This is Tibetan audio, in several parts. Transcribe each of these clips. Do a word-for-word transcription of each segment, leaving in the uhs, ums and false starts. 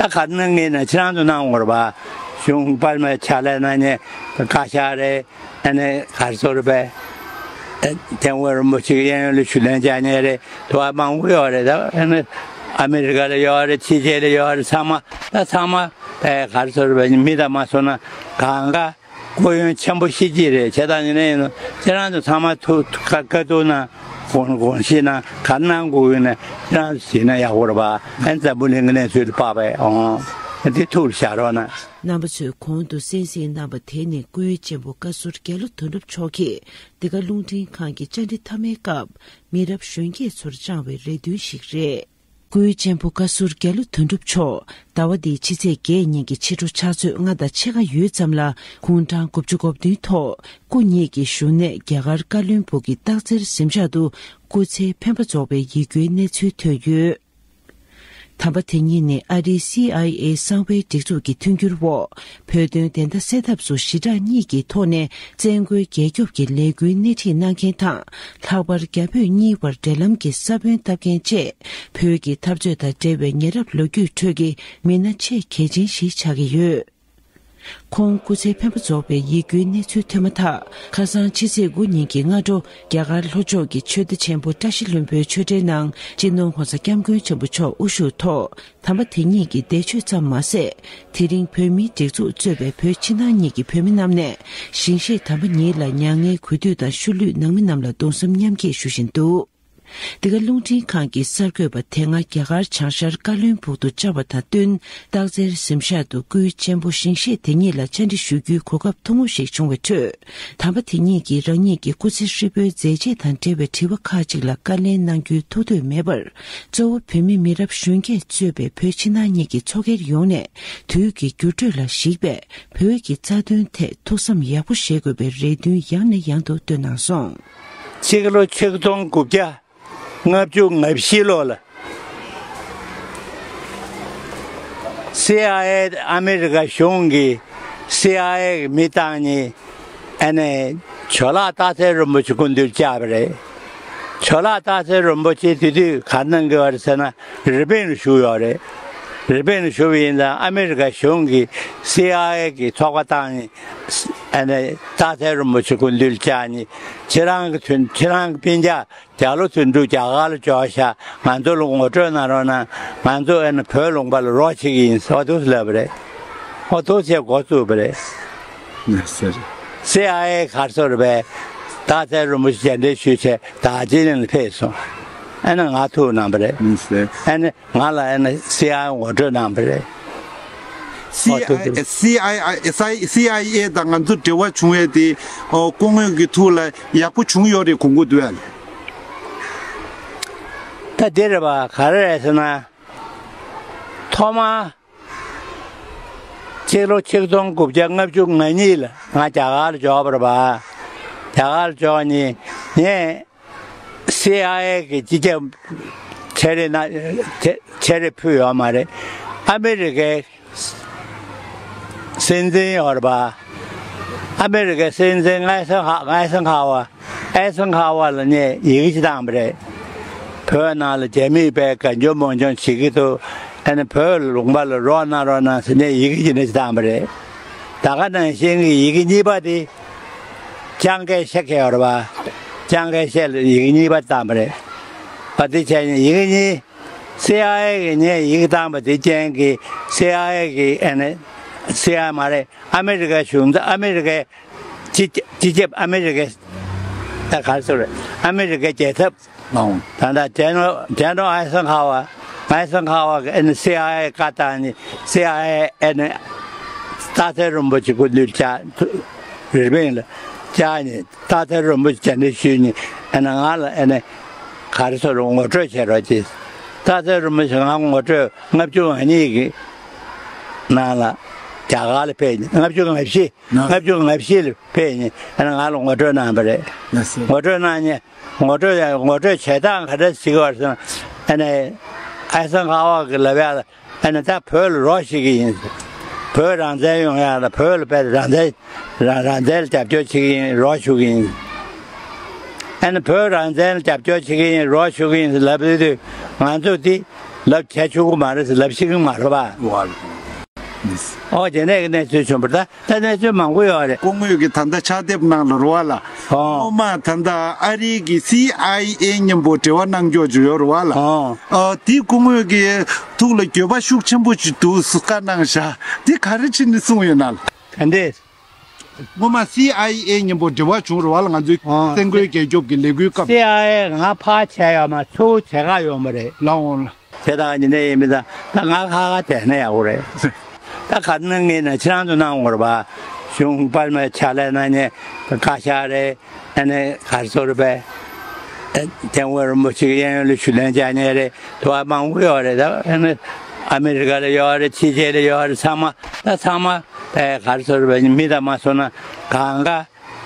ད་ག་གནང་ངེས་ན་ཁྱེད་རང་ཚོ་གནང་དགོས་རེད་པ། གཞུང་དཔར་མའི་ཕྱག་ལས་གནང་མཁན་བཀའ་ཤག་རེད། ཨ་ནི་ག་རེ་ཟེར་དགོས་རེད་པས། ཨ། སྐྱབས་མགོན་རིན་པོ་ཆེ་གི་གཡས་གཡོན་ལ་ཞུ་ལན་རྒྱག་མཁན་རེད། དེ་བ་མང་པོ་ཡོད་རེད། ད་ཨ་ནི་ཨ་མི་རི་ཀ་ལ་ཡོད་རེད། ཕྱི་རྒྱལ་ལ་ཡོད་རེད། ཚང་མ་ད་ཚང་མ་ཨེ་ག་རེ་ཟེར་དགོས་རེད་པས། མི་དང་མ་སོང་ན་གང་ག་སྐུ་ཡོན་ཆེན་པོ་ཞིག་ཅིག་རེད། བྱས་ཙང་ཡིན་ན་ཡིན་ན་ཁྱེད་རང་ཚོ་ཚང་མ་ཐུགས་དཀའ་ཐུག་ན་དགོངས་དགོངས་བཞེས་ན་ག་གནང་དགོས་ཡོད་ན་ཁྱེད་རང་ཚོ་བྱས་ན་ཡག་པོ་རེད་པ། ཨ་ནི་འཛམ་བུ་གླིང་གི་གནས་ཚུལ་ལ་དཔག་པའི་ཨོང་། འདི་ཐུགས་ལ་བཞག་རོགས་གནང་། རྣམ་པ་ཚོས་གོང་དུ་གསན་གཟིགས་གནང་བ་དེ་ནི་སྐུའི་གཅེན་པོ་བཀའ་ཟུར་རྒྱ་ལོ་དོན་གྲུབ་མཆོག་གིས་འདི་ག་རླུང་འཕྲིན་ཁང་གི་བཅར་འདྲི་མཐའ་མའི་སྐབས་མི་རབས་གཞོན་སྐྱེས་ཚོར་བཅངས་པའི་རེ་འདུན་ཞིག་རེད། སྐུའི་གཅེན་པོ་བཀའ་ཟུར་རྒྱ་ལོ་དོན་གྲུབ་མཆོག་ཟླ་བ་འདིའི་ཕྱི་ཚེས་བརྒྱད་ཉིན་གྱི་ཕྱི་དྲོ་ཕྱག་ཚོད་ལྔ་དང་ཕྱེད་ཀ་ཡོལ་ཙམ་ལ་དགུང་གྲངས་དགུ་བཅུ་གོ་བདུན་ཐོག་སྐུ་ཉིད་ཀྱི་བཞུགས་གནས་རྒྱ་གར་ཀ་བློན་སྦུག་གི་སྟག་འཚེར་གཟིམ་ཤག་ཏུ་སྐུ་ཚེ་འཕེན་པ་རྫོགས་པའི་ཡིད་སྐྱོའི་གནས་ཚུལ་ཐོན་ཡོད། དམ་པ་དེ་ཉིད་ནི་ཨ་རིའི་སི་ཨའི་ཨེ་གསང་བའི་སྒྲིག་འཛུགས་ཀྱི་མཐུན་འགྱུར་འོག་བོད་དོན་བདེན་མཐའ་གསལ་ཐབས་སུ་ཞི་དྲག་གཉིས་ཀྱི་ཐོག་ནས་བཙན་རྒོལ་རྒྱལ་སྐྱོབ་ཀྱི་ལས་འགུལ་སྣེ་ཁྲིད་གནང་མཁན་དང་། ལྷག་པར་རྒྱ་བོད་གཉིས་བར་འབྲེལ་ལམ་གྱི་ས་བོན་བཏབ་མཁན་བཅས་བོད་ཀྱི་འཐབ་རྩོད་དང་འབྲེལ་བའི་ཉེ་རབས་ལོ་རྒྱུས་ཁྲོད་ཀྱི་མི་སྣ་ཆེས་གལ་ཆེན་ཞིག་ཆགས་ཀྱི་ཡོད། ཁོང་སྐུ་ཚེ་འཕེན་པ་རྫོགས་པའི་ཡིད་སྐྱོའི་གནས་ཚུལ་ཐོན་མ་ཐག་ཁ་སང་ཕྱི་ཚེས་དགུ་ཉིན་གྱི་སྔ་དྲོ་རྒྱ་གར་ལྷོ་ཕྱོགས་ཀྱི་ཆོས་སྡེ་ཆེན་པོ་བཀྲ་ཤིས་ལྷུན་པོའི་ཆོས་འབྲེལ་ནང་སྤྱི་ནོར་༸གོང་ས་༸སྐྱབས་མགོན་ཆེན་པོ་མཆོག་དབུ་བཞུགས་ཐོག་དམ་པ་དེ་ཉིད་ཀྱི་འདས་མཆོད་ཙམ་མ་ཟད། དེ་རིང་བོད་མིའི་སྒྲིག་འཛུགས་གཙོས་པའི་བོད་ཕྱི་ནང་གཉིས་ཀྱི་བོད་མི་རྣམས་ནས་ཞིང་གཤེགས་དམ་པ་ཉིད་ལ་མྱ་ངན་གུས་འདུད་དང་ཤུལ་ལུས་ནང་མི་རྣམས་ལ་གདུང་སེམས་མཉམ་སྐྱེད་ཞུ་བཞིན་འདུག། འདི་ག་རླུང་འཕྲིན་ཁང་གི་གསར་འགོད་པ་དེ་སྔ་རྒྱ་གར་བྱང་ཤར་ཀ་བློན་སྦུག་ཏུ་བཅར་བ་དང་བསྟུན། སྟག་འཚེར་གཟིམ་ཤག་ཏུ་སྐུའི་གཅེན་པོ་ཞིང་གཤེགས་དེ་ཉིད་ལ་བཅར་འདྲི་ཞུ་རྒྱུའི་གོ་སྐབས་ཐུང་ངུ་ཞིག་བྱུང་བའི་ཁྲོད། དམ་པ་དེ་ཉིད་ཀྱིས་རང་ཉིད་ཀྱི་སྐུ་ཚེ་ཧྲིལ་པོའི་མཛད་རྗེས་དང་འབྲེལ་བའི་དྲི་བ་ཁག་ཅིག་ལ་བཀའ་ལན་གནང་རྒྱུའི་ཐུགས་འདོད་མེད་པར། གཙོ་བོ་བོད་མི་མི་རབས་གཞོན་སྐྱེས་གཙོས་པའི་བོད་ཕྱི་ནང་གཉིས་ཀྱི་ཚོགས་སྒེར་ཡོངས་ནས་དུས་ཀྱི་འགྱུར་འགྲོས་ལ་གཞིགས་པའི་བོད་ཀྱི་རྩ་དོན་ཐད་ཐུགས་བསམ་ཡག་པོ་བཞེས་དགོས་པའི་རེ་འདུན་ཡང་ནས་ཡང་དུ་བཏོན་གནང་སོང་། ཕྱི་ལོ་ཆིག་སྟོང་དགུ་བརྒྱ་ལྔ་བཅུ་ང་བཞི་ལོ་ལ། སི་ཨའི་ཨེ། ཨ་མི་རི་ཀ་གཞུང་གིས་སི་ཨའི་ཨེ་གི་མི་བཏང་ནས་ཨ་ནི་ཇོ་ལགས་སྟག་འཚེར་རིན་པོ་ཆེ་སྐུ་མདུན་བཅར་བ་རེད། ཇོ་ལགས་སྟག་འཚེར་རིན་པོ་ཆེ་དེ་དུས་ག་གནང་གི་ཡོད་རེད་ཟེར་ན་རི་པིན་ལ་བཞུགས་ཡོད་རེད། རི་པིན་ལ་བཞུགས་པ་ཡིན་ཙང་ཨ་མི་རི་ཀ་གཞུང་གིས་སི་ཨའི་ཨེ་གི་ཚོགས་པ་བཏང་ནས་ཨ་ནི་སྟག་འཚེར་རིན་པོ་ཆེ་སྐུ་མདུན་བཅར་ནས་ཁྱེད་རང་གི་དོན། ཁྱེད་རང་གི་སྤུན་ཀྱག་རྒྱ་ལོ་དོན་གྲུབ་རྒྱ་གར་ལ་འབྱོར་ཤག་ང་ཚོ་ལ་ངོ་སྤྲོད་གནང་རོགས་གནང་། ང་ཚོ་ཨ་ནི་བོད་ལུང་པ་ལ་རོགས་བྱེད་ཀྱི་ཡིན་ཟེར་བ་འདུག་ཟེར་ལབ་པ་རེད། ཨོ་འདུག་ཟེར་འགོ་བཙུགས་པ་རེད། ལགས་སོ། སི་ཨའི་ཨེ་ག་རེ་ཟེར་བས། སྟག་འཚེར་རིན་པོ་ཆེ་མཇལ་འཕྲད་ཞུས་བྱས་དར་ཇི་ལིང་ལ་ཕེབས་སོང་། ཨ་ནི་ང་ཐུག་གནང་པ་རེད། ལགས་སོ། ཨ་ནི་ང་ལ་ཨ་ནི་སི་ཨའི་ཨེ་ངོ་སྤྲོད་གནང་པ་རེད། སི་ཨའི་ཨེ། སི་ཨའི་ཨེ། སི་ཨའི་ཨེ་དང་ང་ཚོ་འབྲེལ་བ་བྱུང་ཡས་དེ། ཨོ། སྐུ་ངོ་གི་ཐུགས་ལ་ཡག་པོ་བྱུང་ཡོད་རེད་དགོངས་ཀྱི་འདུག་ཨ། ད་འདི་རེད་པ། ག་རེ་རེད་ཟེར་ན། ཐོག་མ་ཕྱི་ལོ་ཆིག་སྟོང་དགུ་བརྒྱ་ལྔ་བཅུ་ང་གཉིས་ལ་ང་རྒྱ་གར་ལ་འབྱོར་བ་རེད་པ། རྒྱ་གར་ལ་འབྱོར་ནས་ངས་སི་ཨའི་ཨེ་གི་སྤྱི་ཁྱབ་ཆེད་རེ་ན་ཆེད་རེ་ཕུལ་ཡོད་མ་རེད། ཨ་མི་རི་ཀའི་སྲིད་འཛིན་ཡོད་རེད་པ། ཨ་མི་རི་ཀའི་སྲིད་འཛིན་ཨའི་སན་ཧ། ཨའི་སན་ཧ་ཝ། ཨའི་སན་ཧ་ཝ་ལ་ངས་ཡི་གེ་ཅིག་བཏང་བ་རེད། བོད་ནང་ལ་རྒྱ་མིས་དཔེ་གང་བྱུང་མང་བྱུང་བྱེད་ཀྱི་འདུག་ཨ་ནི་བོད་ལུང་པ་ལ་རོགས་གནང་རོགས་གནང་ཟེར་ངས་ཡི་གེ་ཅིག་འདྲ་ཅིག་བཏང་བ་རེད། ད་ག་ནང་བཞིན་གྱི་ཡི་གེ་གཉིས་པ་དེ་ཅང་ཀེ་ཤེ་ཁེ་ཡོད་རེད་པ། ཅང་ཀེ་ཤེ་ལ་ཡི་གེ་གཉིས་པ་བཏང་བ་རེད། བ་དེ་བྱས་ནས་ཡི་གེ་གཉིས། སི་ཨའི་ཨེ་གིས་ངས་ཡི་གེ་བཏང་བ་དེ་རྐྱེན་གྱིས་སི་ཨའི་ཨེ་གིས་ཨ་ནི། སི་ཨའི་ཨེ་མ་རེད། ཨ་མི་རི་ཀའི་གཞུང་ཚབ། ཨ་མི་རི་ཀའི་སྤྱི་སྤྱི་ཁྱབ། ཨ་མི་རི་ཀའི། ད་ག་རེ་ཟེར་རེད། ཨ་མི་རི་ཀའི་རྒྱལ་ཚབ། ཨང་། ད་ལྟ་ཇེ་ནོ་ཇེ་ནོ་ཨའི་སན་ཧ་ཝ། ཨའི་སན་ཧ་ཝ་གིས་ཨ་ནི་སི་ཨའི་ཨེ་བཀའ་བཏང་ནས་སི་ཨའི་ཨེ་ཨ་ནི་སྟག་འཚེར་རིན་པོ་ཆེ་སྐུ་མདུན་བཅར། རི་པིན་ལ་བཅར་ནས། སྟག་འཚེར་རིན་པོ་ཆེ་མཇལ་འཕྲད་ཞུས་ནས་ཨ་ནི་ང་ལ་ཨ་ནི་ག་རེ་ཟེར་རུང་ངོ་སྤྲོད་བྱེད་རོགས་གྱིས། སྟག་འཚེར་རིན་པོ་ཆེ་ང་ངོ་སྤྲོད་ལྔ་བཅུ་ང་གཉིས་ཀྱི་ནང་ལ་རྒྱ་གར་ལ་ཕེབས་ནས། ལྔ་བཅུ་ང་བཞི། ལྔ་བཅུ་ང་བཞི་ལ་ཕེབས་ནས་ཨ་ནི་ང་ལ་ངོ་སྤྲོད་གནང་བ་རེད། ལགས་སོ། ངོ་སྤྲོད་གནང་ནས་ངོ་སྤྲོད་ངོ་སྤྲོད་བྱེད་སྟངས་ག་འདྲ་ཞིག་བར་སོང་། ཨ་ནི་ཨའི་སན་ཧ་ཝ་གིས་ལབ་ཡག་ལ། ཨ་ནི་ད་བོད་ལ་རོགས་བྱེད་ཀྱི་ཡིན། བོད་རང་བཙན་ཡོང་ཡག་ལ་བོད་ལ་དཔེ་རང་བཙན། རང་རང་བཙན་ལ་རྒྱབ་སྐྱོར་བྱེད་ཀྱི་ཡིན། རོགས་ཞུ་གི་ཡིན། ཨ་ནི་བོད་རང་བཙན་ལ་རྒྱབ་སྐྱོར་བྱེད་ཀྱི་ཡིན། རོགས་ཞུ་གི་ཡིན་ལབ་དུས་དུས་ང་ཚོ་འདི་ ལབ་བྱས་ཆོག་གི་མ་རེད་ཟེར་ལབ་ཤེས་ཀྱི་མ་རེད་པ། ཨོ་དེ་ནས་གནས་ཚུལ་བྱུང་བ་རེད། ད་ད་གནས་ཚུལ་མང་པོ་ཡོད་རེད། སྐུ་ངོ་གི་ད་ལྟ་ཕྱག་དེབ་ནང་ལ་རེད་པ་ལགས། ཨོ་སྔོན་མ་ད་ལྟ་ཨ་རིའི་གི་སི་ཨའི་ཨེ་མཉམ་པོ་འབྲེལ་བ་གནང་ཀྱོག་ཅིག་ཡོད་རེད་པ་ལགས། ཨོ་ཨོ་དེ་སྐུ་ངོ་གི་ཐུགས་ལ་འགྱོད་པ་ཤུགས་ཆེན་པོ་ཅིག་འདུག་ཟེར་བཀའ་གནང་བཞག་དེ་ག་རེ་བྱས་ནས་གསུངས་ཡོད་ན་ལགས། ག་འདྲས། སྔོན་མ་སི་ཨའི་ཨེ་མཉམ་པོ་འབྲེལ་བ་བྱུང་རེད་པ་ལགས། ང་ཚོའི་ཨོ་བཙན་རྒོལ་རྒྱལ་སྐྱོབ་ཀྱི་ལས་འགུལ་སྐབས། སི་ཨའི་ཨེ་ང་ཕར་བྱས་ཡོད་མ་ཚུར་བྱེད་ག་ཡོད་མ་རེད། ལགས་འོང་ལགས། དེ་དང་ཉིན་ནས་ཡིན་མིན་དང་ད་ང་ཁ་ཁ་བསྡད་ན་ཡག་པོ་རེད། ད་ག་ནང་ངས་ན་ཁྱེད་རང་ཚོ་གནང་དགོས་རེད་པ། གཞུང་པར་མ་ཕྱག་ལས་གནང་མཁན་བཀའ་ཤག་རེད། ཨ་ནི་ག་རེ་ཟེར་དགོས་རེད་པས། ཨ་སྐྱབས་མགོན་རིན་པོ་ཆེ་གི་གཡས་གཡོན་ལ་ཞུ་ལན་རྒྱག་མཁན་རེད། དེ་བ་མང་པོ་ཡོད་རེད། ད་ཨ་ནི་ཨ་མི་རི་ཀ་ལ་ཡོད་རེད། ཕྱི་རྒྱལ་ལ་ཡོད་རེད། ཚང་མ་ད་ཚང་མ་ཨེ་ག་རེ་ཟེར་དགོས་རེད་པས། མི་དང་མ་སོང་ན་གང་ག་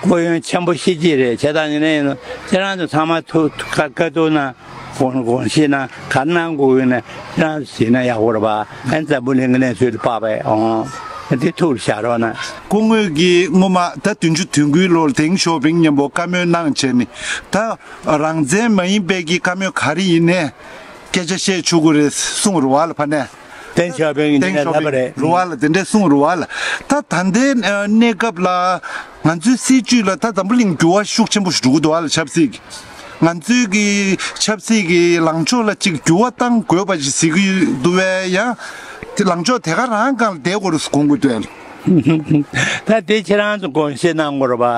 སྐུ་ཡོན་ཆེན་པོ་ཤེས་ཀྱི་རེད། བྱས་ཙང་ཡིན་ན་ཡིན་ན་ཁྱེད་རང་ཚོ་ཚང་མ་ཐུགས་ཐུགས་ཁ་བཀའ་བསྡུར་གནང་། དགོངས་དགོངས་བཞེས་གནང་། ག་རེ་གནང་དགོས་ཡོད་ན་ཁྱེད་རང་ཚོ་བྱས་ན་ཡག་པོ་རེད་པ། ཨ་ནི་འཛམ་བུ་གླིང་གི་གནས་ཚུལ་དེ་དཔག་པའི་ཨོང་། འདི་ཐུགས་ལ་བཞག་རོགས་གནང་། སྐུ་ངོ་གིས་སྔོན་མ་ད་བདུན་ཅུ་དོན་དགུའི་ལོར་ཏེང་ཞའོ་ཕིང་མཉམ་པོ་བཀའ་མོལ་གནང་བྱས་ནས་ད་རང་བཙན་མ་ཡིན་པའི་གི་བཀའ་མོལ་ག་རེ་ཡིན་ནའི་སྐད་ཆ་བཤད་ཆོག་གི་རེད་གསུངས་རེད་པ་ལགས་ཕ་ནས། ཏེང་ཞའོ་ཕིང་གིས་ཏེང་འདི་ནས་ཞའོ་ལབ་པ་ཕིང་རེད། རེད་པ་ལགས། དེ་འདྲས་གསུངས་རེད་པ་ལགས། ད་ད་ལྟའི་གནས་སྐབས་ལ་ང་ཚོའི་སྲིད་བྱུས་ལ་ད་འཛམ་བུ་གླིང་འགྱུར་བ་ཤུགས་ཆེན་པོ་ཞིག་འགྲོ་གི་འདུག་པ་ལགས། ཆབ་སྲིད་ཀྱི་ང་ཚོའི་གི་ཆབ་སྲིད་ཀྱི་ལངས་ཕྱོགས་ལ་ཅིག་འགྱུར་བ་གཏང་དགོས་པ་ཞིག་ཟེར་གི་འདུག་པས། ཡང་དེ་ལངས་ཕྱོགས་དེ་ག་རང་སྒང་ལ་བསྡད་དགོས་རེད་དགོངས་ཀྱི་འདུག་ལགས། ད་དེ་ཁྱེད་རང་ཚོ་དགོངས་བཞེས་གནང་དགོས་རེད་པ།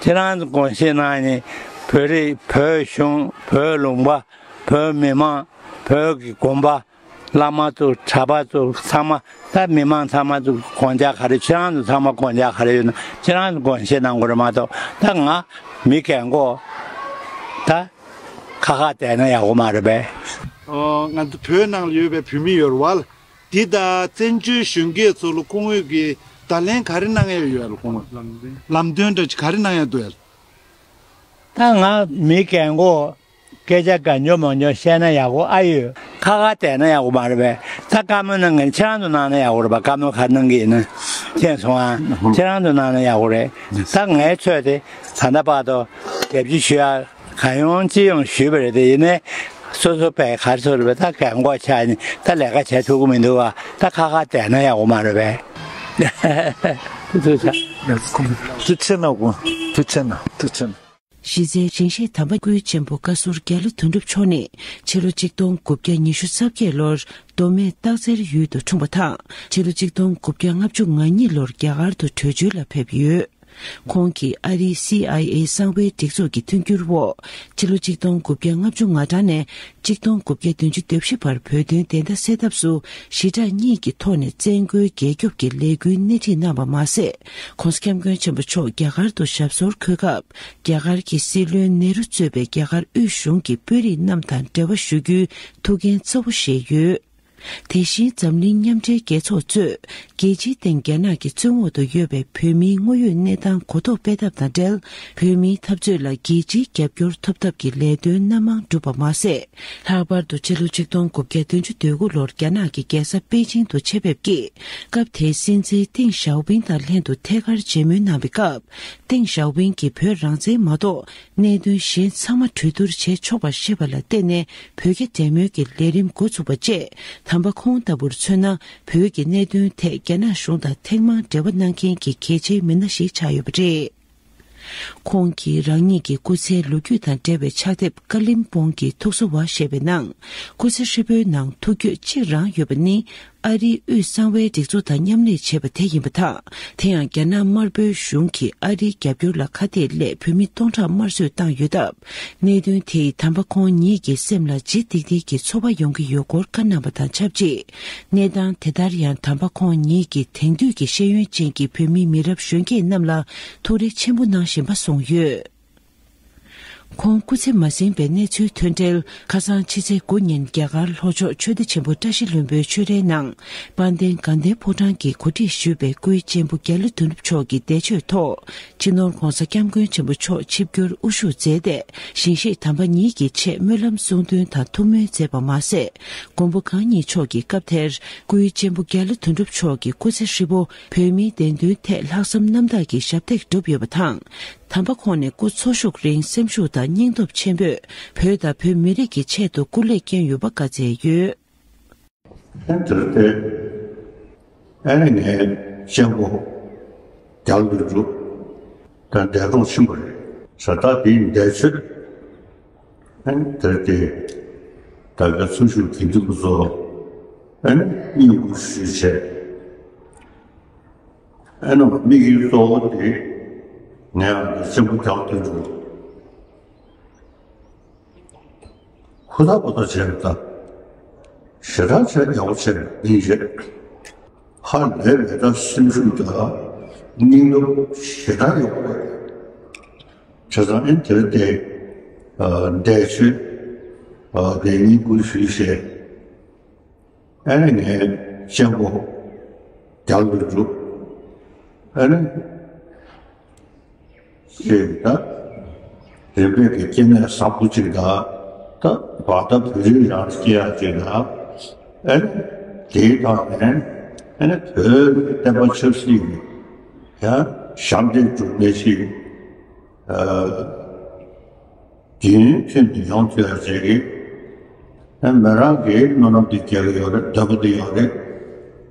ཁྱེད་རང་ཚོ་དགོངས་བཞེས་གནང་ནས་བོད་རིགས་བོད་གཞུང་བོད་ལུང་པ་བོད་མི་མང་བོད་ཀྱི་དགོན་པ། བླ་མ་ཚོ་གྲྭ་པ་ཚོ་ཚང་མ་ད་མི་མང་ཚང་མ་ཚོ་དགོངས་འཆར་ག་རེ། ཁྱེད་རང་ཚོ་ཚང་མ་དགོངས་འཆར་ག་རེ་ཡོད་ན་ཁྱེད་རང་ཚོ་དགོངས་བཞེས་གནང་དགོས་རེད་མ་གཏོགས། ད་ང་མི་རྒན་གོག་ད་ཁ་ཁ་བསྡད་ན་ཡག་པོ་མ་རེད་པས། ཨོ་ང་ཚོ་བོད་ནང་ལ་ཡོད་པའི་བོད་མི་ཡོད་རེད་པ་ལགས། འདི་ད་བཙན་བྱོལ་གཞོན་སྐྱེས་ཚོ་ལ་སྐུ་ངོ་གིས་བརྡ་ལན་ག་རེ་གནང་ཡ་ཡོད་ལགས། སྐུ་ངོ་ལམ་སྟོན་འདྲ་ཅིག་ག་རེ་གནང་ཡ་འདུག་ལགས། ད་ང་མི་རྒན་གོག་སྐད་ཆ་གང་འཇོན་མང་འཇོན་བཤད་ན་ཡག་པོ་ཨ་ཡོད། ཁ་ཁ་བསྡད་ན་ཡག་པོ་མ་རེད་པས། ད་བཀའ་མོལ་གནང་མཁན་ཁྱེད་རང་ཚོ་གནང་ན་ཡག་པོ་རེད་པ། བཀའ་མོལ་ག་གནང་གི་ཡིན་ན་མཁྱེན་སོང་ཨ། ཁྱེད་རང་ཚོ་གནང་ན་ཡག་པོ་རེད། ད་ངའི་ཚོད་དེ་ད་ལྟ་བར་དུ་རྒྱབ་ཕྱི་ཞུ་ཡ་གང་ཡོང་ཅི་ཡོང་ཞུས་པ་རེད། དེ་ཡིན་ནའི་སོ་སོ་པས་ག་རེ་ཟེར་དགོས་རེད་པས། ད་རྒན་གོག་ཆགས་ནས་ད་ལས་ཀ་བྱེད་ཐུབ་ཀྱི་མི་འདུག་བ། ད་ཁ་ཁ་བསྡད་ན་ཡག་པོ་མ་རེད་པས། ཐུགས་རྗེ་ཆེ། ཐུགས་རྗེ་ཆེ་གནང་། ཐུགས་རྗེ་ཆེ་གནང་། ཐུགས་རྗེ་ཆེ་གནང་། གཞི་རྩའི་ཞིང་གཤེགས་དམ་པ་སྐུའི་གཅེན་པོ་བཀའ་ཟུར་རྒྱ་ལོ་དོན་གྲུབ་མཆོག་ནི་ཕྱི་ལོ་གཅིག་སྟོང་དགུ་བརྒྱ་ཉི་ཤུ་རྩ་བརྒྱད་ལོར་མདོ་སྨད་སྟག་འཚེར་ཡུལ་དུ་འཁྲུངས་པ་དང་། ཕྱི་ལོ་གཅིག་སྟོང་དགུ་བརྒྱ་ལྔ་བཅུ་ང་གཉིས་ལོར་རྒྱ་གར་དུ་བྲོས་བྱོལ་ལ་ཕེབས་ཡོད། ཁོང་གིས་ཨ་རིའི་སི་ཨའི་ཨེ་གསང་བའི་སྒྲིག་འཛུགས་ཀྱི་མཐུན་འགྱུར་འོག་ཕྱི་ལོ་གཅིག་སྟོང་དགུ་བརྒྱ་ལྔ་བཅུ་ང་གྲངས་ནས་གཅིག་སྟོང་དགུ་བརྒྱ་བདུན་ཅུ་དོན་བཞི་བར་བོད་དོན་བདེན་མཐའ་གསལ་ཐབས་སུ་ཞི་དྲག་གཉིས་ཀྱི་ཐོག་ནས་བཙན་རྒོལ་རྒྱལ་སྐྱོབ་ཀྱི་ལས་འགུལ་སྣེ་ཁྲིད་གནང་བ་མ་ཟད། ྋགོང་ས་ྋསྐྱབས་མགོན་ཆེན་པོ་མཆོག་རྒྱ་གར་དུ་ཞབས་སོར་འཁོད་སྐབས། རྒྱ་གར་གྱི་སྲིད་བློན་ནེ་རུ་གཙོས་པའི་རྒྱ་གར་དབུས་གཞུང་གི་དཔོན་རིགས་རྣམས་དང་འབྲེལ་བ་ཞུ་རྒྱུའི་ཐུགས་འགན་གཙོ་བོ་བཞེས་ཡོད། དེ་བཞིན་འཛམ་གླིང་མཉམ་འབྲེལ་རྒྱལ་ཚོགས་གཙོས་རྒྱལ་སྤྱིའི་སྟེང་རྒྱ་ནག་གི་བཙོན་འོག་ཏུ་ཡོད་པའི་བོད་མིའི་དངོས་ཡོད་གནས་སྟངས་གོ་རྟོགས་སྤེལ་ཐབས་དང་འབྲེལ། བོད་མིའི་འཐབ་རྩོད་ལ་རྒྱལ་སྤྱིའི་རྒྱབ་སྐྱོར་ཐོབ་ཐབས་ཀྱི་ལས་དོན་སྣ་མང་བསྒྲུབས་པ་མ་ཟད། ལྷག་པར་དུ་ཕྱི་ལོ་གཅིག་སྟོང་དགུ་བརྒྱ་བདུན་ཅུ་དོན་དགུ་ལོར་རྒྱ་ནག་གི་རྒྱལ་ས་པེ་ཅིང་དུ་ཆེད་ཕེབས་ཀྱིས། སྐབས་དེའི་སྲིད་འཛིན་ཏེང་ཞའོ་ཕིང་དང་ལྷན་དུ་ཐད་ཀར་མཇལ་མོལ་གནང་བའི་སྐབས། ཏེང་ཞའོ་ཕིང་གིས་བོད་རང་བཙན་མ་གཏོགས། གནད་དོན་གཞན་ཚང་མ་གྲོས་བསྡུར་བྱེད་ཆོག་པར་བཤད་པ་ལ་བརྟེན་ནས། བོད་རྒྱ་འབྲེལ་མོལ་གྱི་ལས་རིམ་འགོ་ཚུགས་པ་བཅས། དམ་པ་ཁོང་ལྟ་བུར་མཚོན་ན། བོད་ཀྱི་གནད་དོན་ཐད་རྒྱ་ནག་གཞུང་དང་ཐེངས་མང་འབྲེལ་བ་གནང་མཁན་གྱི་གལ་ཆེའི་མི་སྣ་ཞིག་ཆགས་ཡོད་པ་རེད། ཁོང་གིས་རང་ཉིད་ཀྱི་སྐུ་ཚེའི་ལོ་རྒྱུས་དང་འབྲེལ་བའི་ཕྱག་དེབ་ཀ་ལིམ་པོང་གི་ཐུགས་གསོ་བ་ཞེས་པའི་ནང་། སྐུ་ཚེ་ཧྲིལ་པོའི་ནང་ཐུགས་འགྱོད་གཅིག་རང་ཡོད་པ་ནི། ཨ་རིའི་དབུས་གསང་བའི་སྒྲིག་འཛུགས་དང་མཉམ་ལས་བྱས་པ་དེ་ཡིན་པ་དང་། དེ་ཡང་རྒྱ་ནག་དམར་པོའི་གཞུང་གིས་ཨ་རིའི་རྒྱབ་སྐྱོར་ལ་ཁ་གཏད་སླད། བོད་མི་སྟོང་ཕྲག་དམར་གསོད་བཏང་ཡོད་སྟབས། གནད་དོན་དེས་དམ་པ་ཁོང་ཉིད་ཀྱི་སེམས་ལ་ལྗིད་ཏིག་ཏིག་གི་ཚོར་བ་ཡོང་གི་ཡོད་སྐོར་བཀའ་གནང་བ་དང་ཆབས་ཅིག་གནས་སྟངས་དེ་ལྟར་ཡང་དམ་པ་ཁོང་ཉིད་ཀྱི་དེང་དུས་ཀྱི་ཤེས་ཡོན་ཅན་གྱི་བོད་མི་མི་རབས་གཞོན་སྐྱེས་རྣམས་ལ་ཐུགས་རེ་ཆེན་པོ་གནང་བཞིན་པ་གསུངས་ཡོད། ཁོང་སྐུ་ཚེ་མ་ཟིན་པའི་གནས་ཚུལ་ཐོན་འཕྲལ། ཁ་སང་ཕྱི་ཚེས་དགུ་ཉིན་རྒྱ་གར་ལྷོ་ཕྱོགས་ཆོས་སྡེ་ཆེན་པོ་བཀྲ་ཤིས་ལྷུན་པོའི་ཆོས་རའི་ནང་། དཔལ་ལྡན་དགའ་ལྡན་ཕོ་བྲང་གིས་གོ་སྒྲིག་ཞུས་པའི་སྐུའི་གཅེན་པོ་རྒྱ་ལོ་དོན་གྲུབ་མཆོག་གི་འདས་མཆོད་ཐོག་སྤྱི་ནོར་༧གོང་ས་༧སྐྱབས་མགོན་ཆེན་པོ་མཆོག་ཆིབས་བསྒྱུར་དབུ་བཞུགས་མཛད་དེ། ཞིང་གཤེགས་དམ་པ་ཉིད་ཀྱི་ཆེད་སྨོན་ལམ་གསུང་འདོན་དང་ཐུགས་སྨོན་མཛད་པ་མ་ཟད། མགོན་པོ་གང་ཉིད་མཆོག་གིས་སྐབས་དེར་སྐུའི་གཅེན་པོ་རྒྱ་ལོ་དོན་གྲུབ་མཆོག་གི་སྐུ་ཚེ་ཧྲིལ་པོ་བོད་མིའི་བདེན་དོན་ཐད་ལྷག་བསམ་རྣམ་དག་གིས་ཞབས་འདེགས་བསྒྲུབས་ཡོད་པ་དང་། དམ་པ་ཁོང་ནས་སྐུ་འཚོ་བཞུགས་རིང་སེམས་ཤུགས་དང་སྙིང་སྟོབས་ཆེན་པོས་བོད་དང་བོད་མི་རིགས་ཀྱི་ཆེད་དུ་སྐུ་ལས་བསྐྱོན་ཡོད་པ་བཀའ་སྩལ་ཡོད། ཨེ་དེར་ཏེ། ཨེ་ནི་ངའི་གཅེན་པོ་རྒྱལ་དུ་འགྲོ། ད་འདས་གྲོངས་ཕྱིན་པ་རེད། ས་ད་དེའི་འདས་མཆོད། ཨེ་ནི་དེར་ཏེ། ད་ག་ཚུལ་ཤུགས་དགེ་འདུན་པ་ཚོ། ཨེ་ནི་བསྙེན་བཀུར་ཞུས་བྱས། ཨེ་ནི་དམིགས་ཡུལ་གཙོ་བོ་དེ་ངའི་ཨ་ནི་གཅེན་པོ་རྒྱལ་དུ་འགྲོ། ཧུར་ཐག་པ་ཐག་བྱས་པ་དང་། ཞེ་དྲག་བྱས་ཡག་པོ་བྱས་པ་ཡིན་རེད། ཧ་ལས་པའི་ད་སེམས་ཤུགས་དང་སྙིང་སྟོབས་ཞེ་དྲག་ཡོད་པ་རེད། བྱས་ཙང་ཨེ་དེར་ཏེ། ཨ་འདས་མཆོད། ཨ་དེ་བསྙེན་བཀུར་ཞུས་བྱས། ཨ་ནི་ངའི་གཅེན་པོ་རྒྱལ་དུ་འགྲོ། ཨ་ནི་ཅེས་ད། རིམ་པས་ཀྱི་སྐྱེ་གནས་བཟང་པོ་ཅིག་དང་། ད་བར་ཐག་བོད་རིགས་རང་སྐྱེ་ཡག་ཅིག་དང་། ཨ་ནི་དེའི་ཐོག་ནས་ཨ་ནི་བོད་ཀྱི་བསྟན་པ་ཆབ་སྲིད་ཀྱི་ཡང་ཞབས་འདེགས་སྒྲུབ་མཁན་ཞིག་ཨ། རྒྱུན་མཐུད་ནས་ཡོང་ཐུབ་ཡག་ཅིག་གི། ཨ་མི་རང་གིས་སྨོན་ལམ་དེ་རྒྱག་གི་ཡོད་རེད། འདོད་པ་དེ་ཡོད་རེད།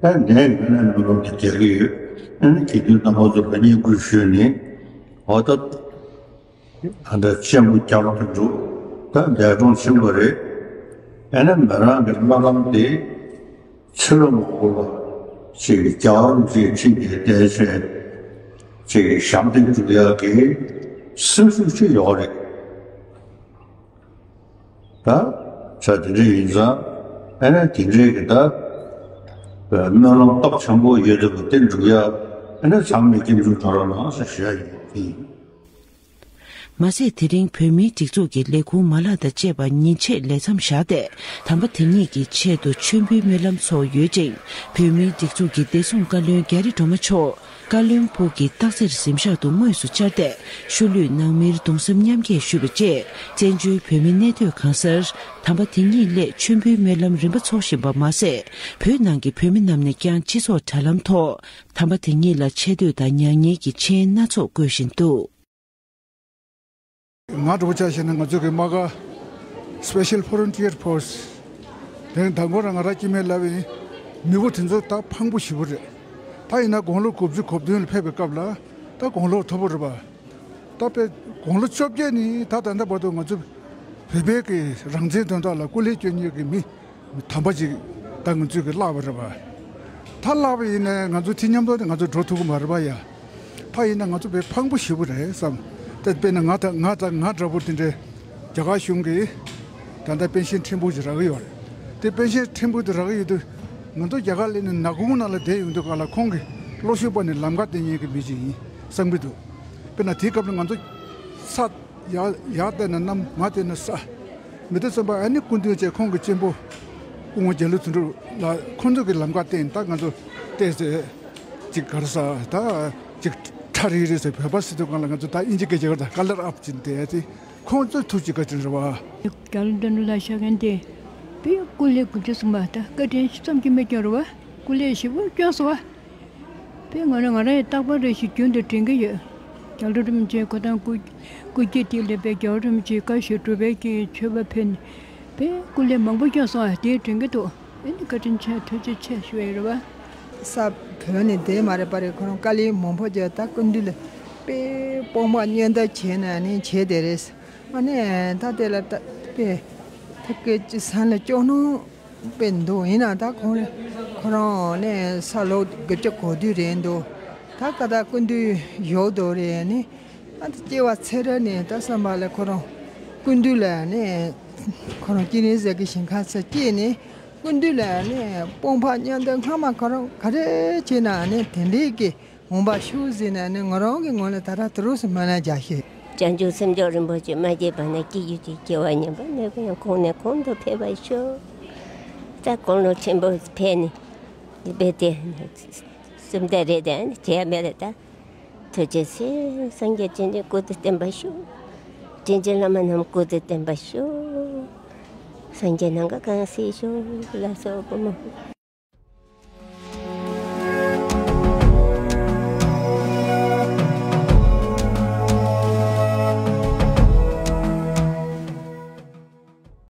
ཨ་ངས་ངོས་ནས་སྨོན་ལམ་དེ་རྒྱག་གི་ཡོད། ཨ་ནི་དགེ་འདུན་རྣམ་པ་ཚོ་ལ་བསྙེན་བཀུར་ཞུས་ནས། འོ་ད། ཨ་ད་གཅེན་པོ་རྒྱལ་དུ་འགྲོ། ད་འདས་གྲོངས་ཕྱིན་པ་རེད། ཨ་ནི་མི་རང་གི་སྨོན་ལམ་དེ། ཕྱི་ལོ་མང་པོ་ལ་ཅིག་རྒྱལ་བ་རིན་པོ་ཆེའི་ཁྲི་འདིར་བསྡད་བྱས་ཅིག་ཞབས་འདེགས་སྒྲུབ་ཡག་གི་སེམས་ཤུགས་ཅིག་ཡོད་རེད། ད་ཆ་དེ་འདྲ་ཡིན་ཙང་ཨ་ནི་དེ་འདྲའི་གི་ད་སྨོན་ལམ་སྟོབས་ཆེན་པོ་ཡོད་དུས་དེ་འགྲུབ་ཡག་ཨ་ནི་ཚང་མས་སྐྱབས་འཇུག་གནང་རོགས་གནང་ཟེར་ཞུ་ཡག་ཡིན། མ་ཟད། དེ་རིང་བོད་མིའི་སྒྲིག་འཛུགས་ཀྱི་ལས་ཁུངས་མ་ལག་དང་བཅས་པ་ཉིན་ཕྱེད་ལས་མཚམས་བཞག་སྟེ། དམ་པ་དེ་ཉིད་ཀྱི་ཆེད་དུ་མཆོད་འབུལ་སྨོན་ལམ་ཚོགས་ཡོད་ཅིང་། བོད་མིའི་སྒྲིག་འཛུགས་ཀྱི་བདེ་སྲུང་བཀའ་བློན་རྒྱ་རི་སྒྲོལ་མ་མཆོག་བཀའ་བློན་སྦུག་གི་སྟག་འཚེར་གཟིམ་ཤག་ཏུ་དངོས་སུ་བཅར་ཏེ། ཤུལ་ལུས་ནང་མིར་གདུང་སེམས་མཉམ་སྐྱེད་ཞུས་པ་བཅས། བཙན་བྱོལ་བོད་མི་གནས་སྡོད་གང་སར་དམ་པ་དེ་ཉིད་སླད་མཆོད་འབུལ་སྨོན་ལམ་རིམ་པ་འཚོགས་བཞིན་པ་མ་ཟད། བོད་ནང་གི་བོད་མི་རྣམས་ནས་ཀྱང་སྤྱི་ཚོགས་དྲ་ལམ་ཐོག་དམ་པ་དེ་ཉིད་ལ་ཆེ་བསྟོད་དང་མྱ་ངན་གྱི་མཆན་སྣ་ཚོགས་བཀོད་བཞིན་འདུག། ང་འདྲ་པོ་ཆ་བཞག་ན་ང་ཚོ་གི་དམག་སྒར་Special Frontier Force དེ་ནི་དང་པོ་རང་ང་རང་སྐྱེ་དམན་ལབ་ཡིན། མི་བུ་དེ་ཚོ་ད་ཕངས་པོ་ཞེ་པོ་རེད། ད་ཡིན་ན་དགུང་ལོ་དགུ་བཅུ་གོ་བདུན་ལ་ཕེབས་པའི་སྐབས་ལ་ད་དགུང་ལོ་མཐོ་པོ་རེད་པ། ད་དཔེ་དགུང་ལོ་བཅོ་བརྒྱད་ནི་ད་ད་ལྟ་བར་དུ་ང་ཚོ་བོད་པའི་གི་རང་བཙན་དོན་དག་ལ་སྐུ་ལས་བསྐྱོན་མཁན་གྱི་མི། དམ་པ་ཅིག་ད་ང་ཚོས་ཀྱི་བརླག་པ་རེད་པ། ད་བརླག་པ་ཡིན་ནའི་ང་ཚོ་དེ་མཉམ་དུ་ང་ཚོ་འགྲོ་ཐུབ་ཀྱི་མ་རེད་པ་ཡ། ད་ཡིན་ན་ང་ཚོ་དཔེ་ཕངས་པོ་ཞེ་པོ་རེད་བསམ། ད་དཔེར་ན་ང་ད་ང་ད་ང་འདྲ་པོ་དེ་འདྲའི་རྒྱ་གར་གཞུང་གིས་ད་ལྟ་པེན་ཤན་ཕྲན་བུ་ཅིག་རག་གི་ཡོད་རེད། དེ་པེན་ཤན་ཕྲན་བུ་དེ་རག་གི་ཡོད་དུས། ང་ཚོ་རྒྱ་གར་སླེབས་ནས་ནག་ཁུང་ནང་ལ་བསྡད་ཡོང་དུས་ག་ལ་ཁོང་གིས་གློག་ཤུགས་པ་ནས་ལམ་ཁ་བསྟན་མཁན་གྱི་མི་ཅིག་ཡིན་བསམ་གྱི་འདུག། དཔེར་ན་དེའི་སྐབས་ལ་ང་ཚོ་ས། ཡར་ཡར་བལྟས་ན་གནམ། མར་བལྟས་ན་ས། མི་དེ་ཚོ་པ་ཨ་ནི་སྐུ་མདུན་བཅས་ཁོང་གི་གཅེན་པོ་སྐུ་ངོ་རྒྱ་ལོ་དོན་གྲུབ་ལ་ཁོང་ཚོ་གི་ལམ་ཁ་བསྟན། ད་ང་ཚོ་བལྟས་ཚེ་ཅིག་ག་རེ་ཟ། ད་ཅིག་ཁྲ་རིག་རིག་ཟེར། བོད་པ་ཟེར་དུས་སྒང་ལ་ང་ཚོ་ད་དབྱིན་ཇི་སྐད་ཆ་ག་རེ་ད་colour up ཅིག་བསྡད་དེ་ཁོང་ཚོ་ཐུགས་ཀྱི་བཀའ་དྲིན་རེད་བ། རྒྱ་ལོ་དོན་གྲུབ་ལ་ཤ་མཁན་དེ་དཔེ་སྐུ་ལས་དགུ་བཅུ་སོང་བ། ད་བཀའ་དྲིན་བསམ་གྱིས་མི་སྐྱོ་རེད་བ། སྐུ་ལས་ཞེ་པོ་སྐྱོན་སོང་བ། དཔེ་ང་རང་ང་རང་ཡང་རྟག་པར་རེ་ཞིག་རྒྱུན་དུ་དྲན་གྱི་ཡོད། རྒྱ་ལོ་རིན་པོ་ཆེ་ཁོ་དང་སྐུ་སྐུ་སྐྱེ་དེ་ལས་པའི་རྒྱ་ལོ་རིན་པོ་ཆེའི་བཀའ་ཞུ་སྒྲུབ་པའི་གི་མཆོད་པ་ཕུལ་ནས་དཔེ་སྐུ་ལས་མང་པོ་བསྐྱངས་སོང་བ་དེ་དྲན་གྱི་འདུག། ཨེ་ནི་བཀའ་དྲིན་ཆེ། ཐུགས་རྗེ་ཆེ་ཞུ་ཡ་རེད་བ། ས་བོད་ནས་བསྡད་མ་རེད་པ་རེད། ཁོ་རང་བཀའ་ལན་མང་པོ་བརྒྱབ། ད་སྐུ་མདུན་ལ་དཔེ་དཔུང་པ་མཉམ་འདེགས་བྱས་ནས་ནི་བྱས་བསྡད་རེད། ཨ་ནི་ད་དེ་ལ་ད་དཔེ་ད་སྐད་ཅིག་སེམས་ལ་སྐྱོ་སྣང་དཔེ་འདུག། ཡིན་ན་ད་ཁོང་ཁོ་རང་ནས་ས་ལོ་དགུ་བཅུ་གོ་བདུན་རེད་འདུག། ད་ཀ་ད་སྐུ་མདུན་ཡོད་དོ་རེད། ནི་ཨ་ད་སྐྱེ་བ་ཚེ་རབས་ནས་ད་བསམ་པ་ལ་ཁོ་རང་སྐུ་མདུན་ལ་ནི་ཁོ་རང་སྐྱེ་གནས་ཟེར་གི་ཞིང་ཁ་ས་སྐྱེས་ནས་སྐུ་མདུན་ལ་ནི་དཔུང་པ་མཉམ་འདེགས། སྔ་མ་ཁོ་རང་ག་རེ་བྱས་ན་ནི་དེ་འདྲའི་གི་འོང་བ་ཤོག་ཟེར་ནས་ནི་ང་རང་གི་ངོས་ནས་ད་ར་དུ་རུ་སུ་མ་ན་རྒྱ་ཤེས། བྱང་ཆུབ་སེམས་མཆོག་རིན་པོ་ཆེ་མ་སྐྱེས་པ་ནས་སྐྱེ་རྒྱུ་ཅིག་སྐྱེ་བ་ཉམས་པ་ནས་ཀྱང་གོང་ནས་གོང་དུ་འཕེལ་བར་ཤོག། ད་དགུང་ལོ་ཆེན་པོ་འཕེལ་ནས་འདི་བས་ཏེ་སེམས་དེ་རེད་དེ་བྱས་མེད་རེད་ད། ཐུགས་རྗེ་ཆེ། སངས་རྒྱས་བཅོམ་ལྡན་སྐུ་དེ་བརྟན་པར་ཤོག། དྲིན་ཅན་བླ་མ་རྣམས་སྐུ་དེ་བརྟན་པར་ཤོག། སངས་རྒྱས་ནམ་མཁའ་གང་གསལ་ཤོག་ལ་སོགས་པོ་མོ།